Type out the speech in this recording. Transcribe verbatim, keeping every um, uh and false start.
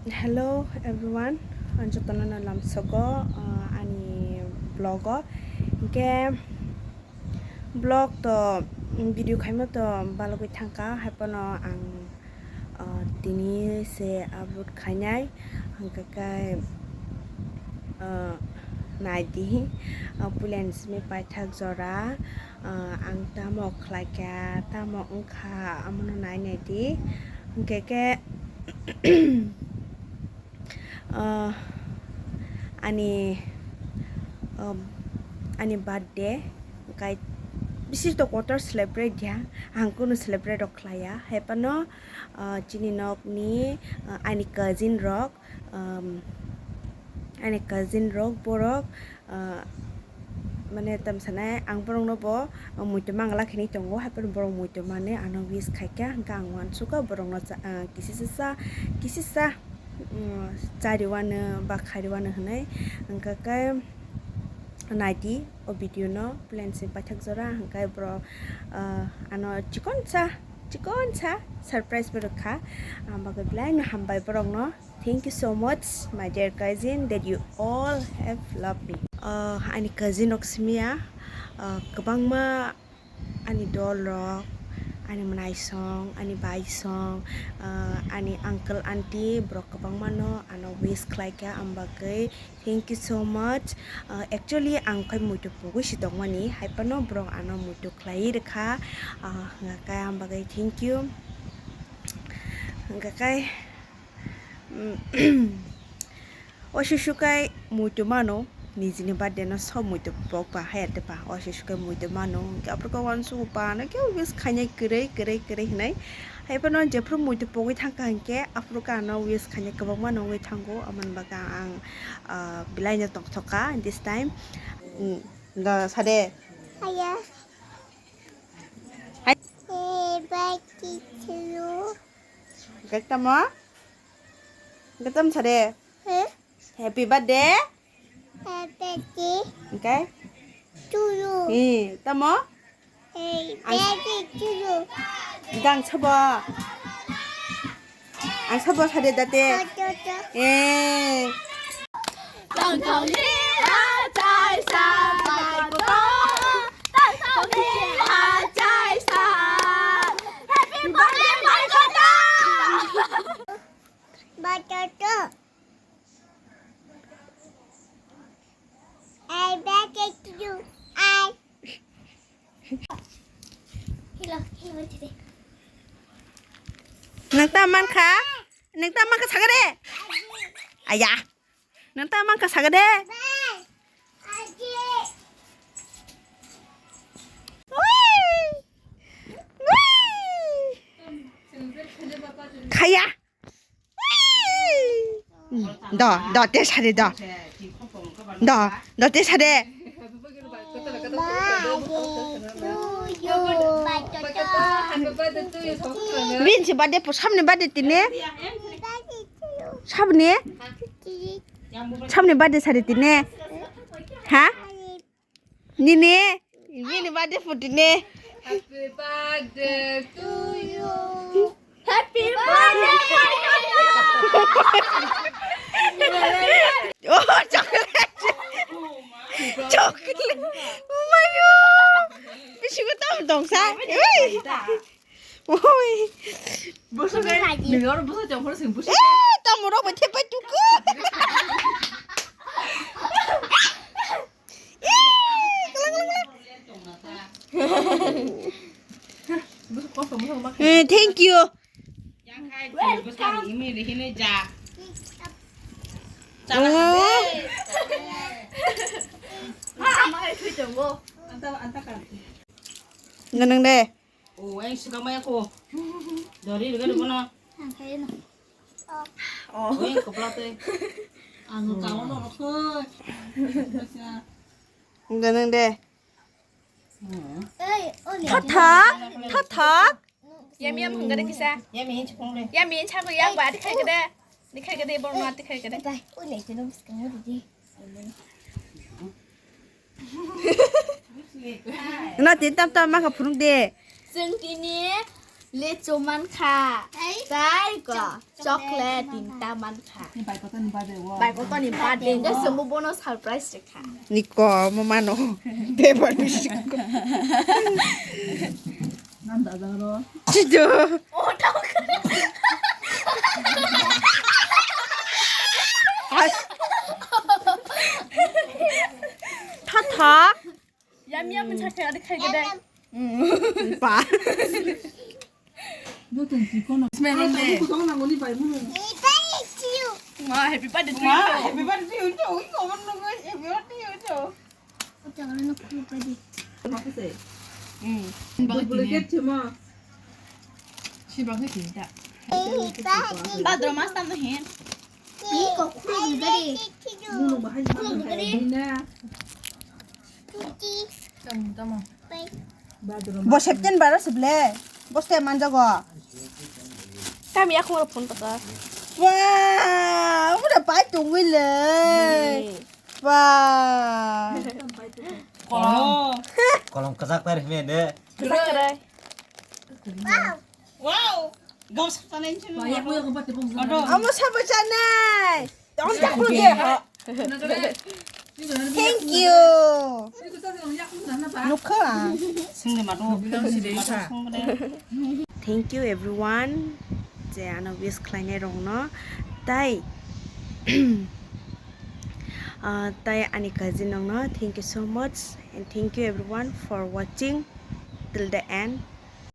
Hello everyone, ang jotono no lamsogo, ah, ani vlog o. Hingke vlog to, mm, video khaima to balogwi thangkha, haiphano ang, ah, tini se upload khainai, hingke khe, ah, naidi, ah, puila ni simi paithak jora, ah, ang tamo khlaikha, tamo wngkha, amono nai naidi, hingke khe, Ah, ani, ah, ani birthday, kai bisi to kotor celebrate ya, ang kunu celebrate rok khlaiya, haiphano, ah, chini nokni, ah, ani cousin rok, um, ani cousin rok borok, ah, mane tam sanai ang borokno bo muitu mangla khe ni tongo, haiphano borok muitu mani ano wish khaikha, hingkhe ang uansukha borokno cha-, ah, kisisa cha, kisisa, mm, chariwano ba khariwano hinwi, hingkhe khe naidi o video no plan se paithak jora, hingkhe borok, ah, ano chikonsa, chikonsa surprise bo rwkha, ang bagwi belai no hambai borokno. Thank you so much, my dear cousin, that you all have loved me. Ah, ani cousin rok simiya, ah, kwbangma ani dol rok, ani mwnaisong, ani baisong, ah, ani uncle aunty borok kwbangma no ano wish khlaikha, ang bagwi thank you so much. Ah, actually ang khai muitu pogwi si tongmani, haiphano borok ano muitu khlaiwi rwkha, ah, hwnkha khe ang bagwi thank you. Hwnkha khe, mm, o susukai muitu mano, nijini birthday no sob muitu pok ba haya tepa, o susukai muitu mano, hwnkhe aphuru khe uansukha ba no khe wish khainai kwrwi, kwrwi, kwrwi hinwi. Haiphano jephuru muitu pogwi thangkha hinkhe aphuru khe ano wish khainai kwbangma no wngwi thango, amoni bagwi ang, ah, belai no tongthokha this time. Mm, da sade. Haya. Hai. Eh, bye, teacher. Hwnkhe tamo? Hwnkhe tamo sade? Huh? Happy birthday. Happy birthday. Hwnkhe? To you. Eh, tamo? Happy birthday to you. Hwnkhe ang sabo? Ang sabo sade date? To, to, to. Eh. Tongthokni achai sa, bai bwkha. Tongthokni achai sa. Happy birthday, my daughter. Batato. I bet it you. I. Hello, hello today. Nang ta man kha? Nang ta man kha saga de? Aya. Nang ta man kha saga de? Bye. Aji. Wee! Wee! Khaya. Do, do, te sade, do. Do, do, te sade. Bin si birthday po, samni birthday tine. Samni? Samni birthday sade tine. Ha? Nini, nini birthday photo ni. Happy birthday to you. Happy birthday. Oh, chocolate. Chocolate. Oh my God. Bisingo tam dongsa. Oi. Oi. Boso dai. Nini oro boso jongkor sing boso. Eh, tam oro bo thepai tuku. Eh, thank you. Oh. Ganang de. Oh, ang suka maya ko. Dari, dari mana? Oh, yang kepala teh. Ang kawan orang tu. Ganang de. Thak thak, thak thak. Yam yam hwnga de kisa. Yam yam chukung de. Yam yam chakung yang ba dikhai kede. Dikhai kede bor ma dikhai kede. Na tin tam tam ma ka phunuk de. Chwng tini Lecho mankha. Tei? Tei ko. Chocolate. Chocolate mankha. Tinta mankha. Ni bai kotoni birthday o. Bai kotoni birthday o. Hingke chwngbo bono surprise rikha. Niko, mo mano. Bebani sikko. Nanda jaro. Chido. Oh, tau. Ai. Tha tha. Yam yam mun sakhe ade khai gede. Pa. Smell on de. Ma, happy birthday to you. Ma, happy birthday to you. Happy birthday to you. Happy birthday to you. Apa sih? Hmm. Duplicate cuma. Sibang ke cinta. Badro mas tanto hin. Ini kok kudu dari. Nunu bahai mana bahai dina. Tamo, tamo. Bo September o seble. Bo se manjago. Kami aku mau phone tata. Wah, udah pai tunggu le. Wah. Kolom. Kolom kajak pai rihme de. Kajak rai. Wow. Gam sakta nai chun. Amo sabo chanai. Thank you. Nukha. Sing de madu. Thank you everyone. Je ano wish khlainai rokno. Tai. Ah, tai ani cousin rokno thank you so much and thank you everyone for watching till the end.